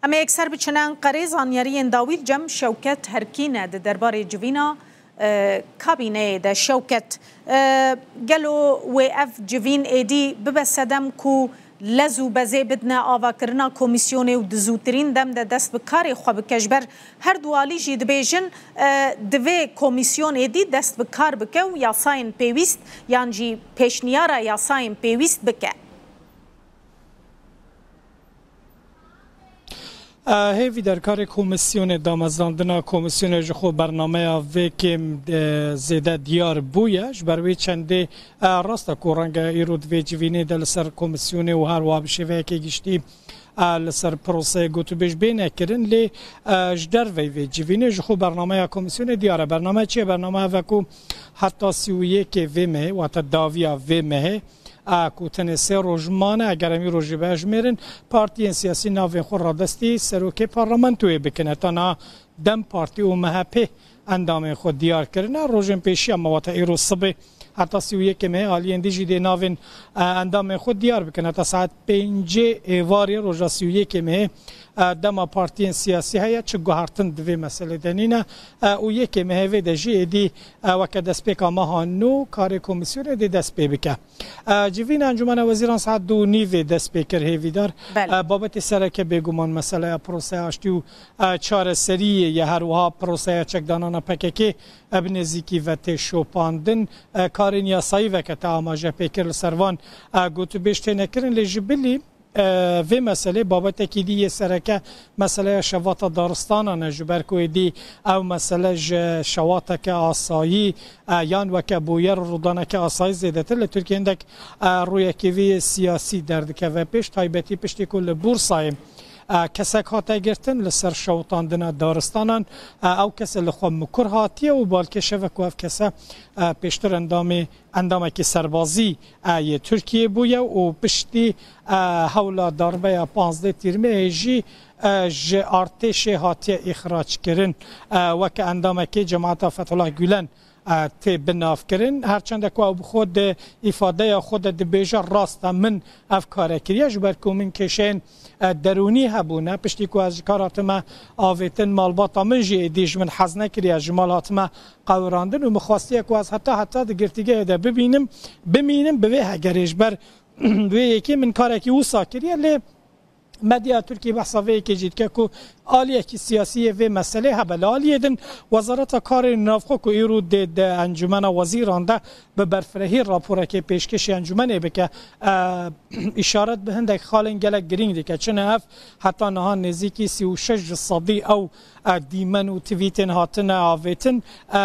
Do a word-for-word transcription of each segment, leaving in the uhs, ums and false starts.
Em ê yekser biçine Enqerê, zanyariyên dawî li cem Şewket Herkî ne di derbarê civîna, e, kabîneyê de. Şewket, e, gelo wê ev civîn êdî bibe sedem ku lez û bezê bidine avakirina komîsyonê û di zûtirîn dem de dest bi karê xwe bike? Ji ber her du alî jî dibêjin, e, divê komîsyon êdî dest bi kar bike û yasayên pêwîst yan jî pêşniyara yasayên pêwîst bike. Hêvî derkarê komîsyonê, damezrandina komîsyonê ji xwe bernameya vê kêm, e, zêde diyar bûye. Ji ber wê çendê, e, rast e ku renge îro di vê civînê de li ser komîsyonê û her wiha bi şêveyekê giştî, e, li ser proseyê gotûbêj bêne kirin, lê, e, ji derveyî vê civînê ji xwe bernameya komîsyonê diyar e. Bername çi ye? Bername ev e ku heta sî û yekê vê mehê, wate dawiya vê mehê, a ku tenê sê roj mane, eger em îro jî vejmêrin, partiyên siyasî navên xwe radestî serokê parlamentoyê bikin. Heta niha DEM Partî û MHP endamên xwe diyar kirine. Rojên pêşiya me, wate îro sibê, heta sî û yekê mehê, aliyên dî jî dê navên, e, endamên xwe diyar bikin. Heta saet pêncê êvarê roja sî û yekê mehê, e, dema partiyên siyasî heye, çi guhertin di vê meselê de nîne, e, û yekê mehê vê de jî êdî, e, weke destpêka meha nû karê komîsyonê dê dest pê bike. E, civîna Encûmena Wezîran saet du û nîvê dest pê kir, Hêvîdar. Belê. E, babetê sereke bêguman meseleya proseya aştî û, e, çareseriyê ye, her wiha proseya çekdanana P K K, e, bi nêzîkî ve tê şopandin. E, karên yasayî veke te amaje pê kir, li ser van, e, gotûbêj têne kirin, lê ji bilî, e, vê meselê babetekî dî yê sereke meseleya şevata daristanan e, ji ber ku êdî ew mesele ji şewateke asayî, e, yan weke bûyer û rûdaneke asayî zêdetir li Tirkiyê hindek, e, rûyekê vê yê siyasî derdikeve pêş, taybetî piştî ku li Bûrsayê, e, kesek hate girtin li ser şewitandina daristanan, e, ew kese li xwe mikur hatiye û balkêş ev e ku ev kese, e, pêştir endamê, endamekî serbazî, e, yê Tirkiyê bûye û piştî, e, hewla darbeya panzdeh Tîrmehê jî, e, ji artêşê hatiye îxrac kirin, e, weke endamekê cemaeta Fethullah Gulen, e, tê binavkirin. Her çende ku ew bi xwe di îfadeya xwe de dibêje, rast e, min ev kare kiriye, ji ber ku min kêşeyên, e, derûnî hebûne. Piştî ku ez ji kar hatime avêtin, malbata min jî êdî ji min hez nekiriye, ji mal hatime qewirandin û min xwestiye ku ez heta heta di girtîgehê de bibînim, bimînim, bi vê hegerê. Ji ber wê yekê min karekî wisa kiriye, lê medya Tirkiyê behsa vê yekê jî dike ku aliyekî siyasî yê vê meselê hebe. Li aliyê din, Wezareta Karên Navxwe ku îro dê di Encûmena Wezîran de bi berfirehî raporekê pêşkêşî encûmenê bike, e, îşaret bi hindek xalên gelek girîng dike. Çi ne ev, heta niha nêzîkî sî û şeş ji sedî ew, e, dîmen û twîtên hatine avêtin, e,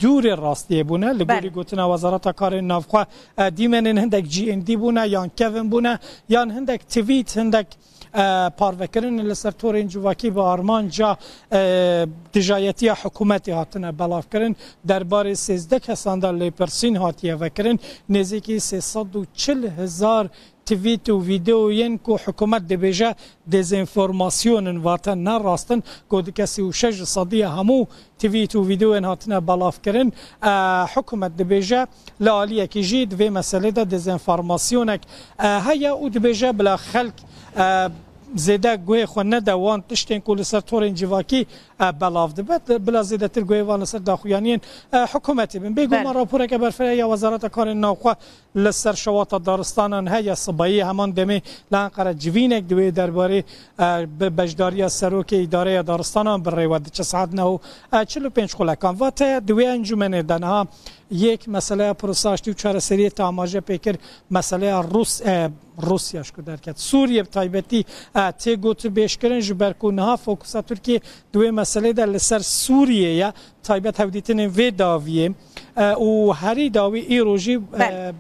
dûrê rastiyê bûne. Li gorî Belê. gotina Wezareta Karên Navxwe, e, dîmenên hindek cî êndî bûne, yan kevin bûne, yan hindek twît, hindek, e, parvekirin li ser torên civakî bi armanca, e, dijayetiya hikûmetê hatine belavkirin. Derbarê sêzdeh kesan de lêpirsîn hatiye vekirin. Nêzîkî sê sed û çil hezar twît û vîdeoyên ku hikûmet dibêje dezenformasyon in, wate ne rast in, ku dike sî û şeş ji sedî ya hemû twît û vîdeoyên hatine belavkirin. E, hikûmet dibêje li aliyekî jî di vê meselê de dezenformasyonek, e, heye û dibêje bila xelk, e, zêde guhê xwe nede wan tiştên ku li ser torên civakî, e, belav dibe, bila zêdetir guhê wan li ser daxuyaniyên, e, hikûmetê bin. Bêguman Belê. raporeke berfireh ya Wezareta Karên Navxwe li ser şewata daristanan heye. Sibayî heman demê li Enqere civînek di wê derbarê, e, bi beşdariya serokê îdareya daristanan bi rê ve diçe saet neh û, e, çil û pênc xulekan. Vate di wê encûmenê de niha yek meseleya prosa aştî û çareseriyê te amaje pê kir, meseleya Rûs-, e, Rûsya ji ku derket. Sûriye bi taybetî, e, tê gotûbêjkirin, ji ber ku niha fokusa Tirkiyê di wê meselê de li ser Sûriyê ye, taybet hevdîtinên vê dawiyê, e, û herî dawî îro jî, e, Belê.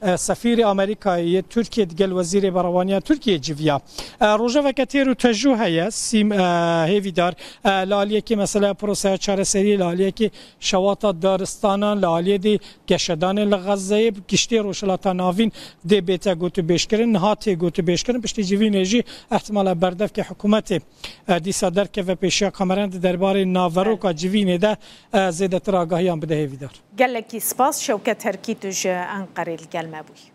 e, sefîrê Amerîkayê yê Tirkiyê digel Wezîrê Berevaniya Tirkiyê civiya. E, rojeveke têr û tejû heye, sîm, e, hêvîdar, e, li aliyekî meseleya prosaya çareseriyê, li aliyekî şewata daristanan, li aliyê dî geşedanê li Xezzeyê, giştê Rojhilata Navîn dê bête gotûbêjkirin, niha tê gotûbêjkirin, piştî civînê jî ihtimala berdevkê hikûmetê, e, dîsa derkeve pêşiya kameran di derbarê naveroka Belê. civînê de, e, zêdetir agahiyan bide hêvîdar. Gelekî spas Şewket Herkî, tu ji Enqerê li gel me bûyî.